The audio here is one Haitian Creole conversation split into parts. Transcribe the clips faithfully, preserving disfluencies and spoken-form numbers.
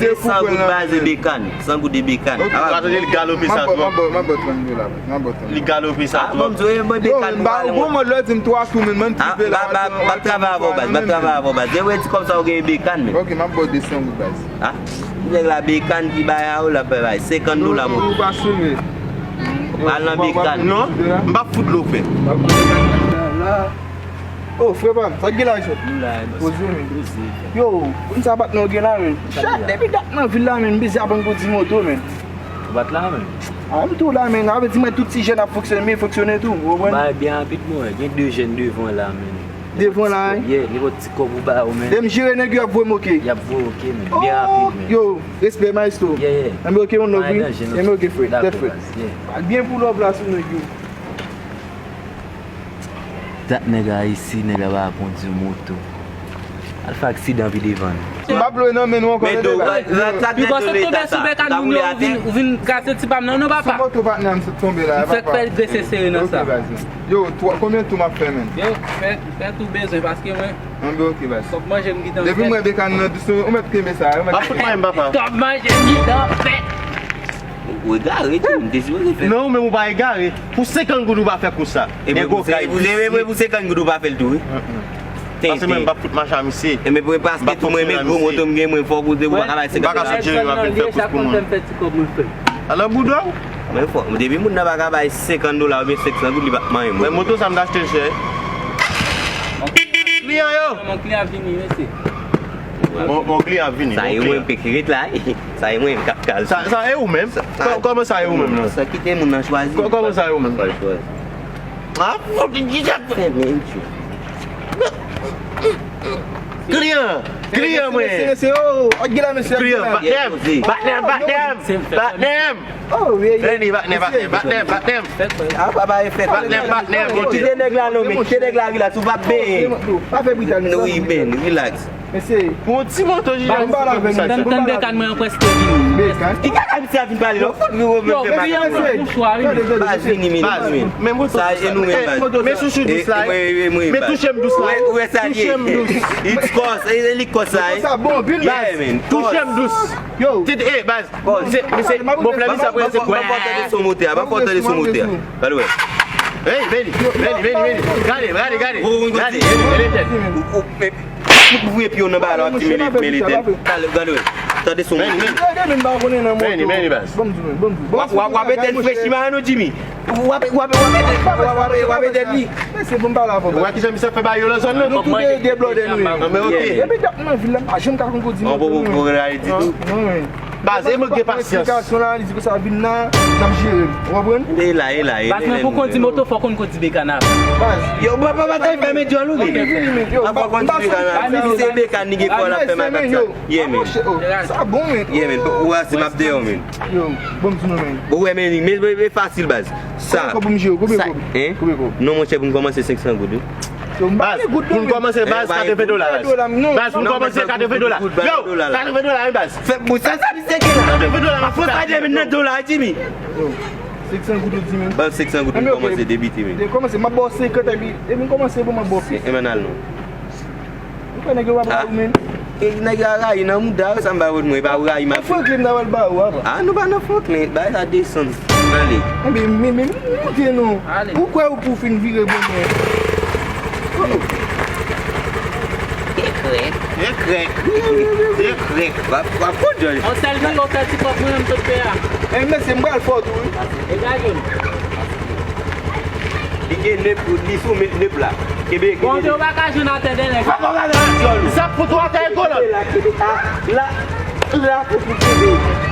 se fou pran nan men. San goud de bekàn. San goud de bekàn. Ok, m ap tande li galope sa tou. M ap ba w trant dola, m ap ba w trant dola. Li galope sa tou. Ah, bon, m di w, e mwen bekàn pou pale mwen. Bon, mòd lè w di m twa tou, men mwen tripe la. M ap travay avè w, baz, m ap travay avè w, baz. Depi w wè ti kòb sa, w genyen bekàn, men. Ok, m ap ba w de san goud, baz. Ah, nèg la bekàn ki bay a ou, l ap bay senkant dola, mwen. Ou pa sou mwen. Ou pral nan bekàn. Non, m p ap fout lo fè. Oh, frè pa m, sa k gen la, mesye? Nou la, poze, men. Yo, konn sa patnè w gen la, men. Depi dat m nan vil la, men, m bezwen aprann kondui moto, men. Ou pa t la, men? Ah, m tou la, men. Sa vle di mwen tout ti jèn ap fonksyone, men fonksyone tou, ou konprann? Bay byen rapid, mwen. Gen de jèn devan la, men. Devan la, wi? Yeah, nenpòt ti kòb ou ba yo, men. Lè m jere nèg yo, y ap voye m, ok. Y ap voye, ok, men. Byen rapid, men. Yo, respè, maestro. Yeah, yeah. Enben, ok, yon lòv, wi. Enben, ok, frè. Tèt frè. Dakò, baz, yeah. Al byen pou lòv la sou nèg yo. Dat nèg la isi, nèg la pa kondui moto. Al fè aksidan pi devan. M p ap lwe nan men nou ankò, tande, baz. Bikòs ou tonbe sou bekàn moun yo, ou vin, ou vin kase ti pa m nan, non, papa. Sou moto patnè m sot tonbe la, papa. M fèk fè grese sere nan sa. Ok, baz. Yo, konbyen tou m ap fè, men? Yo, fè, fè tou bezwen, paske mwen, enben, ok, baz. Kòb manje m gentan fèt. Depi m wè bekàn nan dous, ou mèt kenbe sa, ou mèt kenbe. Pa fout mwen, papa. Kòb manje m gentan fèt. Ou egare tou, m te sipoze fè. Non, ou menm ou pa egare. Pou senkant goud ou pa fè kou sa. E pou senkant goud ou pa fè l tou, wi. Tenten. Paske mwen m p ap fout mache a misye. E men pou paske tou mwen menm gwo moto m gen, mwen fò kote ou pa ka bay senkant dola. M pa ka sot jere m ap vin fè kous pou moun. Ala boudon. Mwen fò. Depi moun nan pa ka bay senkant dola oubyen senk san goud, li p ap manyen mwen. Men moto sa m t achte l chè. Kliyan yo. Mon kliyan vini, mesye. Bon, bon kliyan vini. Sa e mwen peke ret la. Sa e mwen menm k ap kal. Sa, sa e ou menm? Kò-, kòman sa e ou menm, non? Sa kite moun nan chwazi. Kò-, kòman sa e ou menm? Sa e chwazi. Ah, fè menm jou. Kliyan, kliyan mwen. Mesye, mesye, oh, oh, gila, mesye. Kliyan, patnè m, patnè m, patnè m, patnè m. Oh, yeah, yeah. Vini, patnè, patnè, patnè, patnè. Ah, papa, e fèt. Patnè, patnè, monte. Kite nèg la non, men kite nèg la relax, ou p ap benyen. Pa fè bri tande. Wi, men, relax. Mesye. Pou yon ti moto, Jiji. Tann, tann bekàn mwen an prèske vini. Ki kaka misye ap vin pale la? Ou fout gwo menm fè mache. Mouchwa, wi. Baz, vini, vini, vini. Sa e nou menm, baz. Men chouchou dous la, wi. Men touche m dous la. Ou wè sa li ye? Touche m dous. It's cause, e li k cause sa, wi. Sa bon, anpil, baz. Yeah, man. Touche m dous. Yo. Ti, eh, baz. Bon, se, se, bon, Flavi sa prese kwè. Ban m tande son motè a, ban m tande son motè a. Gade wè. Hey, vini, vini, vini, vini. Gade, gade, gade. Gade, vini, vini, vini. Ou, ou, men, ou voye pye w nan bala, w ap di mele, mele tèt. Gade, gade wè. Tande son motè. Vini, vini. Vini, vini, baz. W ap, w ap, w ap etèn frechi ma nou, Jimmy. W ap, w ap, w ap etèn, w ap, w ap, w ap etèn li. Mesye, bon, m pale avè w. Ou wè kijan misye fè bagay yo nan zòn nan? Nou tou de, de blòdè nou ye. Anben, ok. Epi dat m nan vil la, m pa janm ka konn kondui moto, non. Bon, bon, bon, di tou. Non, non. Baz, e mwen gen pasyans. Esplikasyon la, li di konsa vin la, n ap jere l. Ou konprann? E la, e la, e la. Baz, men pou kondui moto, fò konn kondui bekàn avè. Baz. Yo, papa, pa ta fè men djòl ou, men. Vini, men, yo, fò konn kondui bekàn avè. Si se bekàn li gen kò, l ap fè matant sa. Yeah, men. Sa bon, men. Yeah, men. Ou wè si m ap deyò, men. Yo, bon, m di nou, men. Ou wè, men, men, men, men fasil, baz. Sa. Konbyen kòb pou m jere? Konbyen kòb? Hein? Konbyen kòb? Non, monchè, pou m kòmanse senk san goud, wi. Baz, pou n kòmanse, baz, katreven dola, baz. Baz, pou n kòmanse, katreven dola. Yo, katreven dola, wi, baz. Fè, bon, sa, sa, misye gen la. Katreven dola, m ap fè. Fò sa demen nan dola, Jimmy. Yo, senk san goud ou di, men. Baz, senk san goud pou n kòmanse debite, men. Kòmanse, m ap ba w senkant, epi, epi m kòmanse, bon, m ap ba w senk. E, men al non. Ou kwè nèg yo pa ba ou, men? E, nèg yo a rayi nan mouda, sa m ba ou, mwen, e pa ou rayi m ap. Franklin, m ta pral ba ou, apa. Ah, nou pa nan Franklin, bagay sa desann. Ale. Enben, men, men, men, monte non. Ale. Ou kwè ou pou fin vire bon, men. Oh. E krèk, e krèk, e krèk. W ap, w ap pran djòl. On sèl mi, on sèl ti kòb mwen, m sot peye a. E, mesye, m pral fè w tou, wi. E gade m. Li gen nèp, li sou men nèp la. Kenbe, kenbe. Bon, yo pa ka jwenn atè dèyè. Pa ka gade djòl. Sa fout ou atè, kolòn. La, la, la, pou, pou kenbe.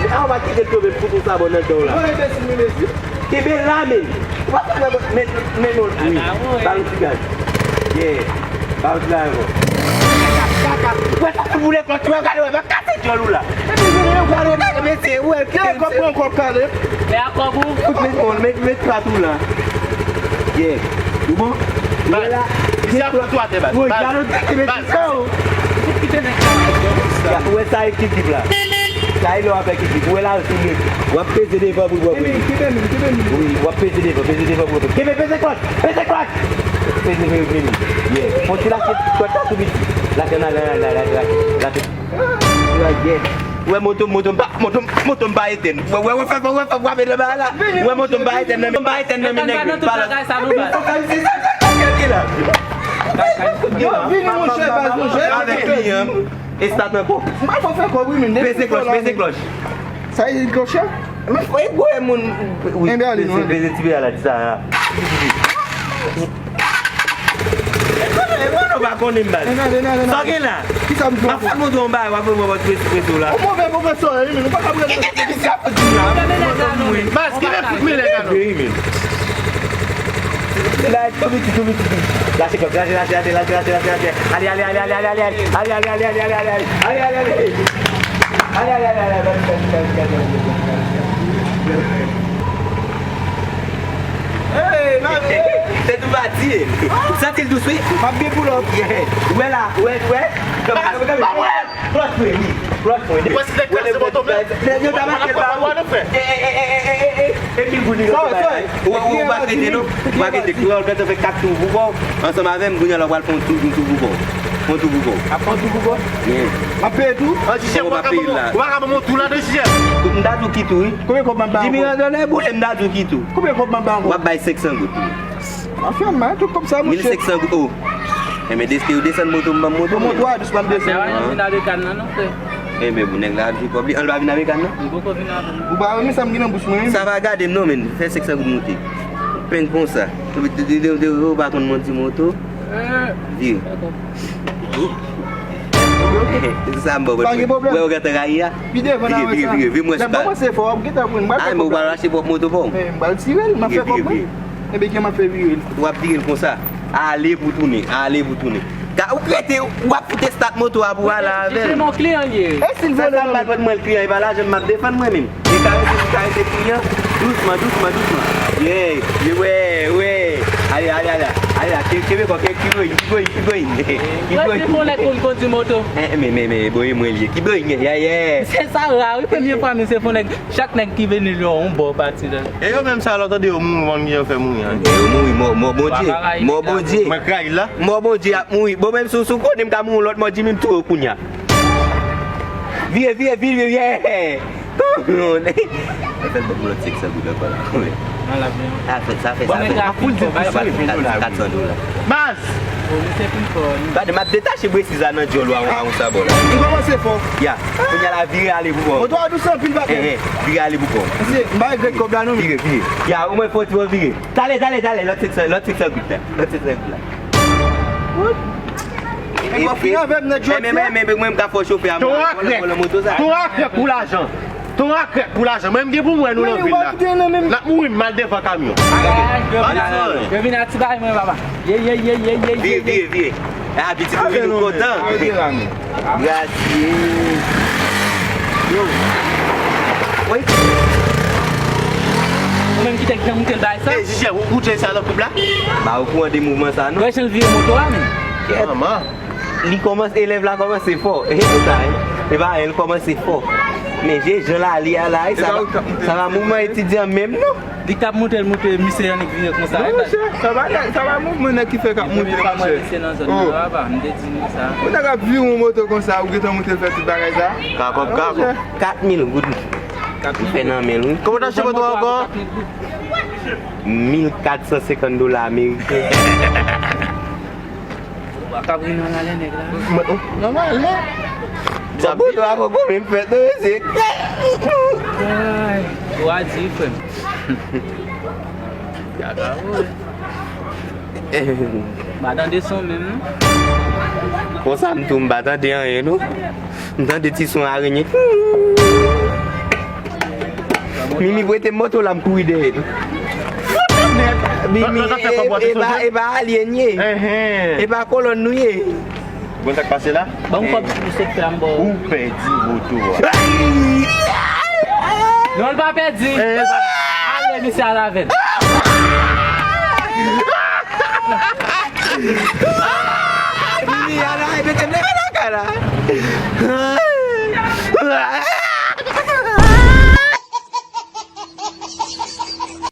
A, ou pa kite l tonbe, pou, pou sa bon nan dan w la. Mwen enbesil, men, mesye. Kenbe la, men. Ou pa ka nan, men, men, non, wi. Ba l ti gaz. Yeah. Ba l ti la ankò. Kaka, kaka. Ou wè sa pou boule klòch, ou gade, ou wè, pa kase. Djòl ou la. Epi vini, yo gade, gade, mesye, ou wè, kite kòb, pran kòb, kale. Fè a kòb ou. Fout met, on, met, met pat ou la. Yeah. Ou bon? Ou wè la, se a fout ou atè, baz. Ou wè, gade, kite met sa, o. Kite nèg sa. Ya, ou wè sa, ekip la. Sa, e lè w ap fè ekip. Ou wè la, w ap peze devan pou w pran. Kite men, kite men. Wi, w ap peze devan, peze devan pou w pran. Kite, peze klòch, peze klòch. Peze men, men. Yeah. Fò ti lage klòch la tou vit. Lage, lage, lage, lage, lage. Ou wè moto, moto m pa, moto, moto m pa etèn. Ou wè, ou wè, ou wè, ou wè, ou wè, ou wè, ou wè, moto m pa etèn nan men, pa etèn nan men nèg yo. Pa la. Yo, vini, monchè, baz, monchè. Avèk kliyan. Estat nan kò. M pa fè kò, wi, men. Peze klòch, peze klòch. Sa e klòch la? Men fò e gwo e moun. Wi, enben ale, peze, non, peze ti pye a la, di sa a. E konnen, e konnen w pa konnen m, baz. Sa w gen la? Kisa m fè? M ap fè montre w yon bagay, w ap wè mwen prese, prese w la. Yon move pwofesè, wi, men nou pa ka prese. Kite misye ap fout di la. Baz, kite fout mele la, non. Wi, men. La, tou piti, tou piti. Lache kòb, lache, lache, lache, lache, lache, lache. Ale, ale, ale, ale, ale, ale, ale. Ale, ale, ale, ale, ale, ale. Ale, ale, ale, ale, ale, ale. Ale, ale, ale, ale, ale, ale. Hey, mami. Se tou pati. Ou santi l dous, wi? M ap gen pull up. Yeah. Ou wè la, ou wè, ou wè. Klòch mwen, wi. Klòch mwen. Ou panse nèg kraze moto menm? Nèg yo ta make l ba ou. E, e, e, e, e, e, e, e, mil goud li rantre ba. Ou, ou pa trete non. Ou pa trete. Klòch, klòch fè kat tou pou kò w. Ansanm avè m, kounye a la w pral fè yon tou, yon tou pou kò w. Fè yon tou pou kò w. Ap fè yon tou pou kò w? Yeah. M ap peye tou? An, Jijè, ou pa ka ban m yon tou ladan, Jijè? M ta di w ki tou, wi. Konbyen kòb m ap ba w ankò? Di mil an dòlè boule, m ta di w ki tou. Konbyen kòb m ap ba w ankò? W ap bay senk san goud. Anfen, m bay tout kòb sa, monchè. Mil senk san goud, o. Enben, deske yo desann moto m, ban m moto m. Moto a, dous pa m desann. Fè anyen, vin avèk kàn nan, non, frè. Enben, bon, nèg la ap jwe kòb li. An, l pa vin avèk kàn nan? M poko vin avè l. Ou pa renmen sa m gen nan bouch mwen, wi. Sa va gade m, non, men. Fè senk san goud moute. Peng konsa. Ou pa konn mandi moto. Vire. Dakò. Se sa m ban w. Pa gen pwoblèm. Wè, ou gentan rayi a. Vire, vire, vire, vire, mwen. Lè m kòmanse fò, w ap gentan pran, m pral fè kòb la. Ou pral achte pwòp moto pa w. Men, m pral tire l, m ap fè kòb mwen. Vire, vire, vire. Enben, gen m ap fè vire l. W ap vire l konsa. Ale pou tounen, ale pou tounen. Ka, ou k rete, w ap fout estat moto a pou ale avè l. Jije, mon kliyan li ye. E si l vòlè nan men m? Sa m pral pran mwen l kliyan, e pa lajan m ap defann mwen menm. Li ka rete, li ka rete kliyan. Dousman, dousman, dousman. Yeah, yeah, wè, wè. Ale, ale, ale. Ale la, ke-, kenbe kò, ke-, keep going, keep going, keep going. Keep going. Prèske fò nèg konn kondui moto. Eh, men, men, men, bon, e mwen li ye. Keep going, yeah, yeah. Se sa ra, wi, premye fwa, men se fò nèg. Chak nèg ki vini li yon bò pati la. E yo menm sa lè w tande yo mouri, w konn ki yo fè mouri an. Yo mouri, mò, mò Bondye. Mò Bondye. Mwen krayi la. Mò Bondye ap mouri. Bon, menm si w, si w konnen m ka mouri yon lòt mò, di m, m touye w kounye a. Vire, vire, vire, vire. Mwen fè l ban m lòt senk san goud ankò la. Nan la byen. Sa fè, sa fè, sa fè. Sa fè kat san dola. Baz! Gade, m ap detache bresiz la nan djòl ou a, a yon sabò la. M kòmanse fò. Ya. Kounye a la, vire ale pou kò w. Moto a dous anpil, patnè. Eh, eh, vire ale pou kò w. Mesye, m pa regrèt kòb la non, men. Vire, vire. Ya, omwen fò ti wè vire. Talè, talè, talè, lòt senk san, lòt senk san goud la. Lòt senk san goud la. Wout. E, e, mwen fini avè m nèt jodi a. Men, men, men, mwen, m ka fè w chofe a, mwen, mwen, mwen, moto sa. Ton rakrèk pou lajan. Ton rakrèk pou lajan. Mwen, m gen pou m wè nou nan vil la. N ap mouri mal devan kamyon. Yo vin a ti bay mwen, papa. Ye, ye, ye, ye, ye, ye, ye. Vire, vire, vire. A, pitit ou vin, ou kontan. Gratye. Yo. Wi. Ou menm ki te gen moute l bay sa? E, Jijè, ou, ou tchèl sa nan koup la? M pa okouran de mouvman sa, non. Wè jan l vire moto a, men. Manman. Li kòmanse, elèv la kòmanse fò. E, e sa, e. E pa, e l kòmanse fò. Men je jan l ale a la, e sa va, sa va mouvman etidyan menm, non. Li k ap moute, l moute, misye annik vire konsa. Non, monchè, sa pa, sa pa mouvman nèg ki fè k ap moute, monchè. Oh. Pou nèg ap vire yon moto konsa, ou gentan moute l fè tout bagay sa? Kakòb, kakòb. Kat mil goud. Li fè nan men l, wi. Kòman w t achte moto a ankò? Mil kat san senkant dola ameriken. Ou pa ka vin nan lè nèg la. Nòmal, non? Sa bon, la, bon, bon, men fèt, non, mesye. Ay, ou a di, frè m. Kaka, wi. M pa tande son menm, non. Konsa, m tou, m pa tande anyen, non. M tande ti son arenyen. Mimi prete m moto la, m kouri dèyè l. Mimi, e, e pa, e pa alyen n ye. E pa kolòn nou ye. Bon, sa k pase la? Ban m kòb pou sektè a m ba w. Ou pèdi moto a. Non, l pa pèdi. Eh, l pa- Ale, misye al avè l. Vini, ala, e mete m nan kay la.